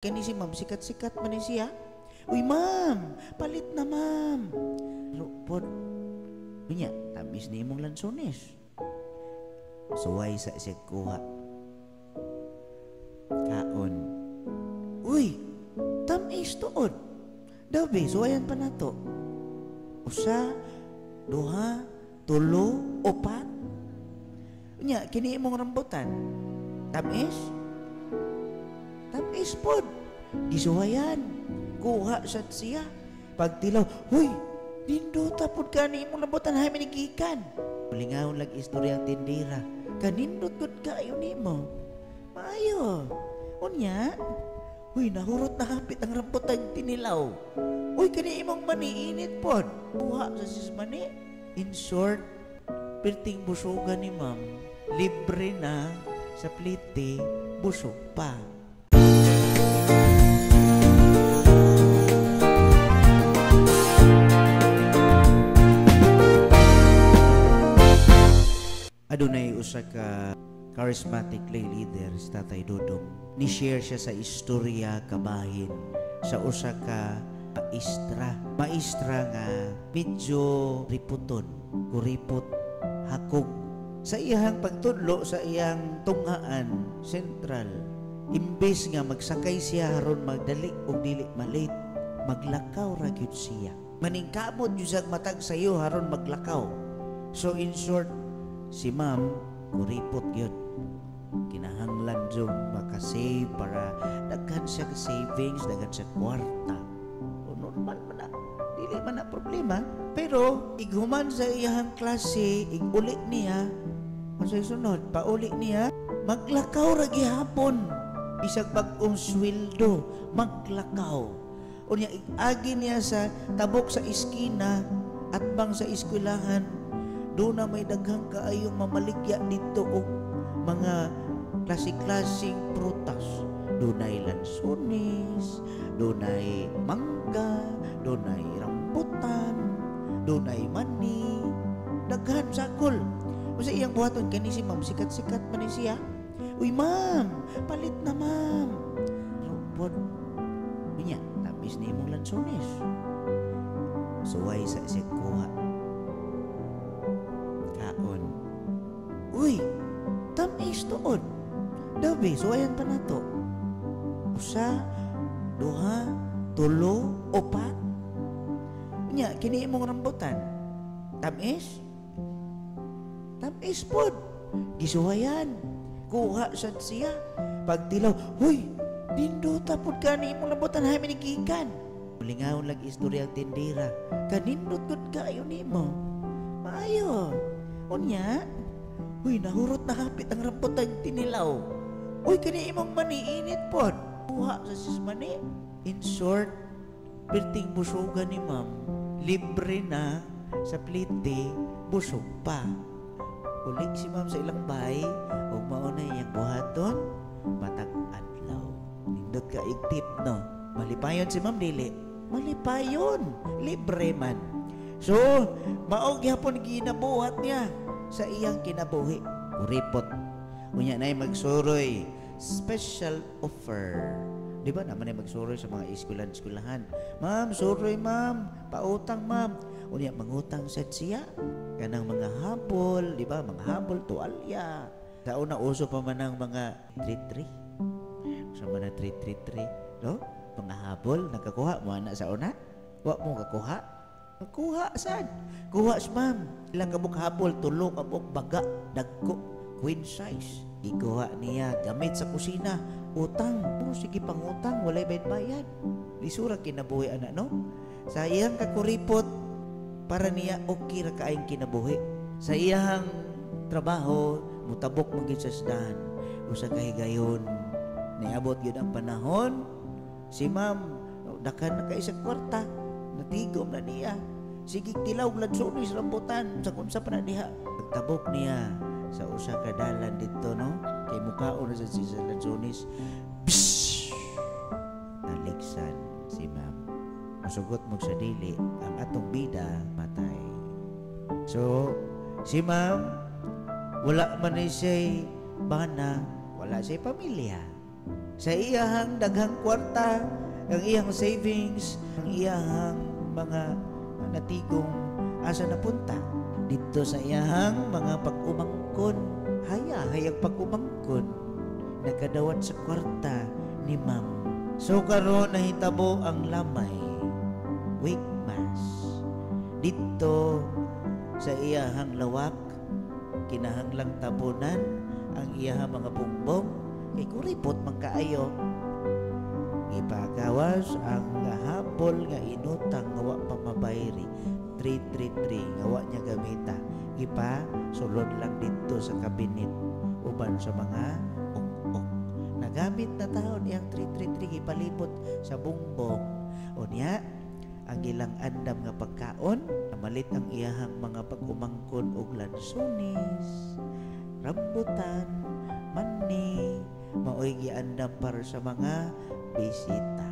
Kani si ma'am, sikat-sikat man ni siya. Uy, ma'am, palit na, ma'am. Rupod. Unya, tamis ni imong lansones. Suway sa siya kuha. Kaon. Uy, tamis tuod. Dabi, suwayan pa nato. Usa, duha, tulo, upat. Unya, kini imong rambutan. Tamis? Tamis pod. Gisuwayan. Kuha sad siya. Pagtilaw, huy, nindota pod kani imong rambutan, hay manigikan. Lingaon lag istorya ang tindira. Kanindot gud kaayo nimo. Maayo. Unya, huy, nahurot na hapit ang rambutan tinilaw. Uy, kani imong mani init pod. Kuha sa sis mani. In short, perting busugan ni ma'am, libre na sa plite, busog pa. Adunay usa ka charismatic lay leader si Tatay Dudong. Ni-share siya sa istorya kabahin sa usa ka maestra. Maestra nga medyo riputon, kuripot, hakog. Sa iyang pagtudlo, sa iyang tunghaan, sentral, imbes nga magsakay siya aron magdali og dili malate, maglakaw ra gyud siya. Maningkamot gyud siyang matag sayo aron maglakaw. So in short, si ma'am kuripot gyud. Kinahanglan jud makasave para daghan siya ka savings, daghan siya kwarta. O normal man na, dili man na problema. Pero ighuman sa iyang klase, iguli niya, unsay sunod, pauli niya, maglakaw ra gihapon. Bisag bag-ong sweldo, maglakaw. Unya igi niya sa tabok sa iskina at bang sa eskwelahan, doon na may daghang kaayong mamaligya dito og mga klase-klaseng prutas. Dunay lansones, dunay mangga, dunay rambutan, dunay mani, daghan sakol. Usa iyang buhaton kani si ma'am, sikat-sikat man ni siya. Uy, ma'am, palit na, ma'am. Rupod. Unya, tamis ni imong lansones. Suway sa siya kuha. Kaon. Uy, tamis tuod. Dabi, suwayan pa nato. Usa, duha, tulo, upat. Unya, kini imong rambutan. Tamis? Tamis pod. Gisuwayan. Kuha sad siya. Pagtilaw, huy, nindota pod kani imong rambutan, hay manigikan. Lingaon lag istorya ang tindira. Kanindot gud kaayo nimo. Maayo. Unya, huy, nahurot na hapit ang rambutan tinilaw. Uy, kani imong mani init pod. Kuha sa sis mani. In short, perting busugan ni ma'am, libre na sa plite, busog pa. Uli si ma'am sa ilang bahay, ug mao na iyang buhaton, matag adlaw. Nindot ka tip, no? Malipayon si ma'am, dili. Malipayon, libre man. So, mao gyapon ginabuhat niya sa iyang kinabuhi. Kuripot. Unya nay magsuroy, special offer. Di ba naman ay magsuroy sa mga eskwelahan-eskwelahan? Ma'am, suroy ma'am, pautang ma'am. Unya mangutang sad siya kanang mga habol, di ba? Mga habol, tuwalya. Sa una uso pa man ang mga 3-3. Sa mga 3-3-3, no? Mga habol, nagkakuha mo ana sa una? Wa mo kakuha? Kuha sad. Kuha sa ma'am. Ilang kabuk habol, tulo kabuk baga, dagko, queen size. Ikuha niya gamit sa kusina, utang. Oh, sige pangutang, walay bayad-bayad. Lisura kinabuhi ana, no? Sa iyang kakuripot, para niya okay ra kaayong kinabuhi. Sa iyang trabaho, mutabok man gyud sa sdahan. Usa ka higayon, niabot gyud ang panahon, si ma'am, daghan na kay sa kwarta, natigom na niya. Sige tilaw lansones rambutan sa kunsa pa na diha. Pagtabok niya sa usa ka dalan didto, no? Kay mukaon na sa siya lansones. Psst! Naligsan si ma'am. Musugot mo sa dili, ang atong bida matay. So, si ma'am, wala man ni siya'y bana, wala siya'y pamilya. Sa iyahang daghang kwarta, ang iyang savings, ang iyahang mga natigong, asa napunta? Dito sa iyahang mga pag-umangkon. Haya, hayag pag-umangkon. Nagkadawat sa kwarta ni ma'am. So karon nahitabo ang lamay. Wake mass. Dito sa iyahang lawak, kinahanglang tabunan ang iyahang mga bungbong kay kuripot man kaayo. Ipagawas ang habol nga inutang nga wa pa mabayri, 333 nga wa niya gamita, gipa sulod lang dito sa kabinet uban sa mga ok-ok. Nagamit na taon iyang 333, gipalibot sa bungbong. Unya ang ilang andam nga pagkaon, namalit ang iyahang mga pag-umangkon og lansones, rambutan, mani, maoy giandam para sa mga bisita.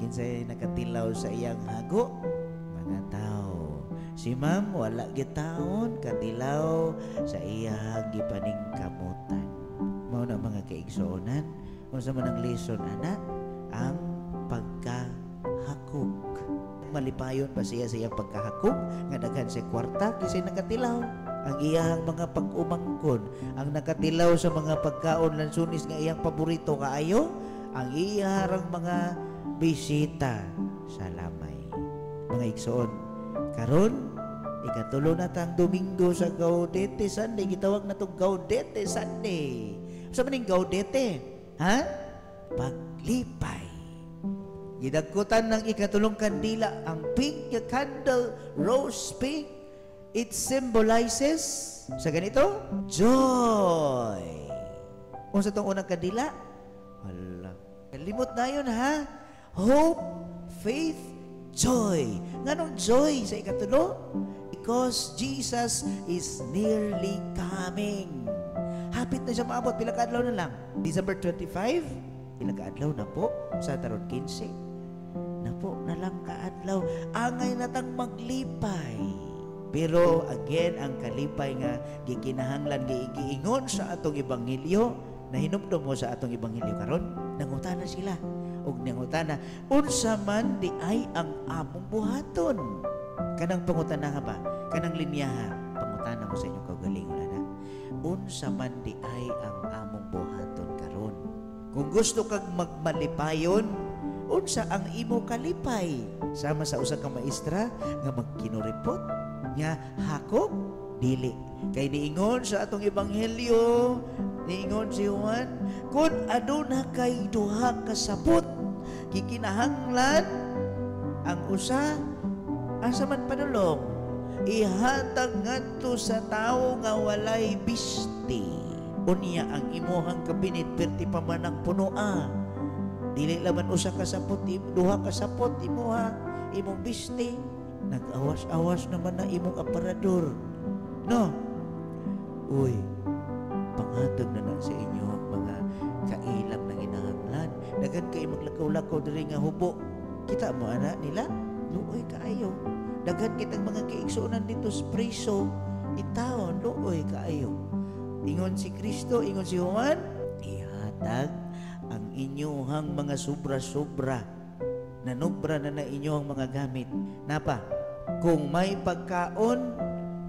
Kinsay nakatilaw sa iyang hago? Mga tao. Si ma'am wala gitawon katilaw sa iyang gipaningkamutan. Mao na, mga kaigsuonan, unsa man ang lesson ana? Ang pagkahakog. Malipayon ba siya sa iyang pagkahakog nga daghan sa kwarta kisay nakatilaw? Ang iyang mga pag-umangkon, ang nakatilaw sa mga pagkaon, lansunis nga iyang paborito kaayo, ang iyang mga bisita sa lamay. Mga igsoon, karon ikatulo na tang Domingo sa Gaudete Sunday. Gitawag na to Gaudete Sunday. Sa maning Gaudete? Ha? Paglipay. Gidagkutan ng ikatulong kandila, ang pink nga candle, rose pink. It symbolizes sa ganito, joy. Unsa tong unang kandila? Hala. Kalimot na yun, ha? Hope, faith, joy. Nganong joy sa ikatulo? Because Jesus is nearly coming. Hapit na siya maabot. Pila ka adlaw na lang? December 25? Pila ka adlaw na po? Sa taron 15? Na po na lang kaadlaw. Angay na tang maglipay. Pero again, ang kalipay nga gikinahanglan giingon sa atong ebanghelyo, nahinumdum mo sa atong ebanghelyo karon, nangutana sila. Og nangutana, "Unsa man di ay ang among buhaton?" Kanang pangutana ba? Kanang linyaha, pangutana mo sa inyong kaugalingon na. Unsa man di ay ang among buhaton karon? Kung gusto kag magmalipayon, unsa ang imo kalipay? Sama sa usa ka maestra nga magkinuripot nga hakog, dili kay niingon sa atong ebanghelyo, niingon si Juan, kung aduna kay duha ka sapot, gikinahanglan ang usa, asa man padulong, ihatag ngadto sa tawo nga walay bisti. Unya ang imuhang kabinet perti pa man ang punoa. Dili laman usa ka sapot, duha ka sapot imuha imong bisti. Nag-awas-awas naman na imong aparador, no? Uy, panghatag na na sa inyo ang mga kailang ng inahanglan. Daghan kay maglakaw-lakaw diri nga hubo. Kita mo ana nila, luoy kaayo. Daghan kitang mga kaigsuonan dito sa preso itawon, luoy kaayo. Ingon si Kristo, ingon si Juan, ihatag ang inyuhang mga sobra-sobra. Nanubra na na inyong mga gamit. Napa, kung may pagkaon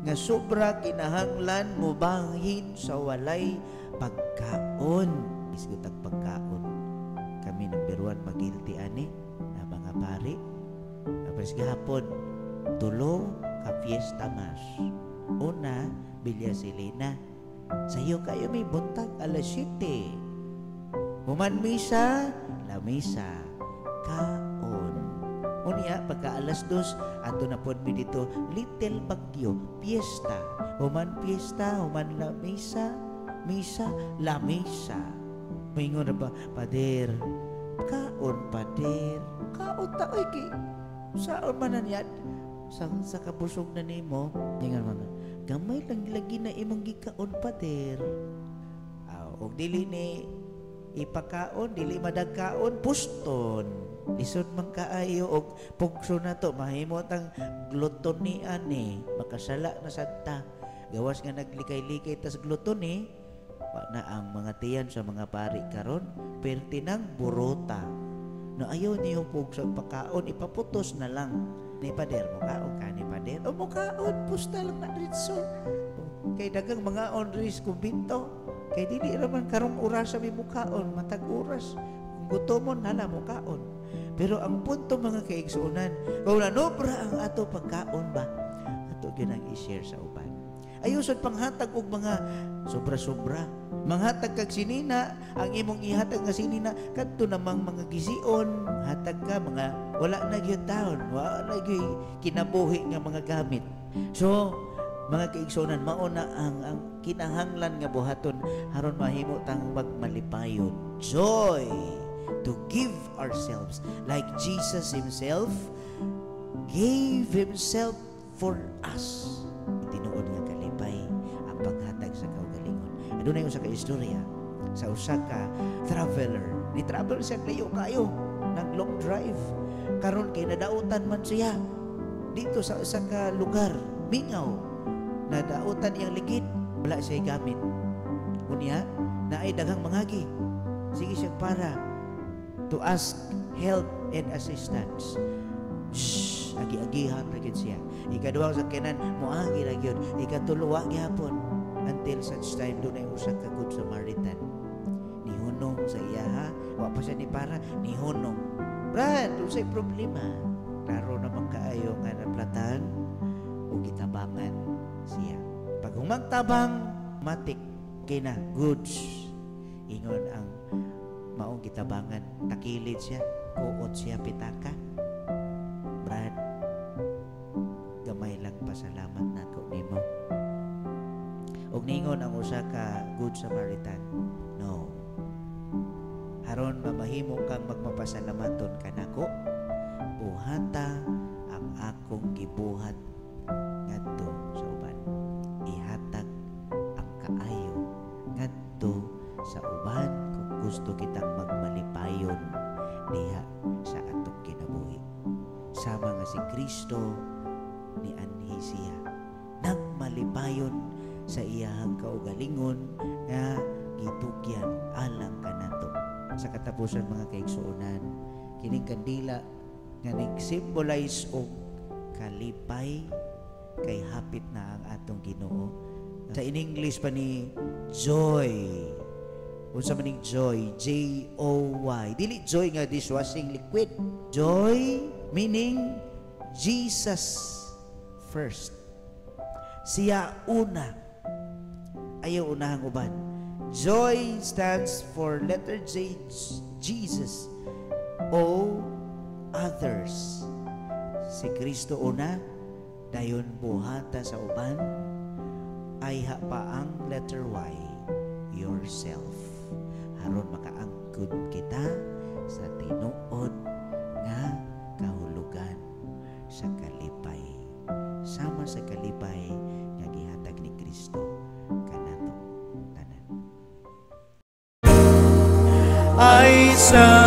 nga sobra, kinahanglan mubahin sa walay pagkaon. Isgutag pagkaon. Kami number one magilty ani na mga pari. Tapos gahapon, tulo ka fiesta mass. Una, Villa Selena. Sayo kayo may buntag, alas 7. Human misa, la misa, kaon. Unya, pagka alas 2, ato na pod mi dito, Little Bagyo, fiesta. Human fiesta, human la misa, misa, la misa. Maingon na ba, "Pader, kaon, pader." Kaon ta, oy, kay saon man na niya, sa kabusog na nimo, ingon mga, gamay lang lagi na imong gikaon, pader. Ah, og dili ni ipakaon, dili madagkaon, puston. Lisod man kaayo og pugso na to, mahimo tang gluttony ani, makasala na sad ta. Gawas nga naglikay-likay tas gluttony, Wa na ang mga tiyan sa mga pari karon, perti nang burota. No ayaw niyo pug sa pagkaon, ipaputos na lang. Ni pader, mukaon ka ni pader. O mukaon, pusta lang na diretso. Kay dagang mga on ris kumbinto. Kay dili raman karong oras sa mi mukaon, matag oras. Kung gutomon, hala mukaon. Pero ang punto, mga kaigsuonan, kung nanobra ang ato pagkaon ba, ato ginang i-share sa uban. Ayuson panghatag og mga sobra-sobra. Manghatag kag sinina, ang imong ihatag nga sinina kadto namang mga gision, hatag ka mga wala na gyud taon, wala na gyud kinabuhi nga mga gamit. So, mga kaigsuonan, mao na ang kinahanglan nga buhaton aron mahimo tang magmalipayon. Joy to give ourselves like Jesus himself gave himself for us. Tinuod nga kalipay ang paghatag sa kaugalingon. Adunay usa ka istorya sa usa ka traveler. Ni travel siya layo kayo, nag long drive. Karon kay nadautan man siya dito sa usa ka lugar, mingaw. Nadautan iyang ligid, wala siya gamit. Unya, naay daghang mangagi. Sige siya para to ask help and assistance. Shh, agi-agihan ra gyud siya. Ikaduhang sakyanan, moagi ra gyud. Ikatulo, wa gihapon. Until such time dunay usa ka Good Samaritan. Nihunong sa iyaha, wa pa siya ni para, nihunong. "Brad, unsay problema?" Klaro naman kaayo nga naplatan o gitabangan siya. Pag humagtabang, matik kay na goods. Ingon ang maong gitabangan, takilid siya, kuot siya pitaka. "Brad, gamay lang pasalamat nako nimo." Ug ningon ang usa ka Good Samaritan, "No. Haron mamahimo kang magmapasalamaton kanako, buhata ang akong gibuhat ngadto sa uban. Ihatag ang kaayo ngadto sa uban kung gusto kitang magmalipayon diha sa atong kinabuhi." Sama nga si Kristo ni anhi siya nagmalipayon sa iyahang kaugalingon nga gitugyan alang kanato. Sa katapusan, mga kaigsuonan, kining kandila nga nag-symbolize og kalipay kay hapit na ang atong Ginoo. Sa in English pa ni joy. Unsa man ning joy? J O Y. Dili joy nga dishwashing liquid. Joy meaning Jesus first. Siya una. Ayaw unahang uban. Joy stands for letter J, Jesus. O, others. Si Kristo una, dayon buhata sa uban, ayha pa ang letter Y, yourself. Haron makaangkon kita sa tinuod nga kahulugan sa kalipay. Sama sa kalipay nga gihatag ni Kristo kanato tanan. Ay sa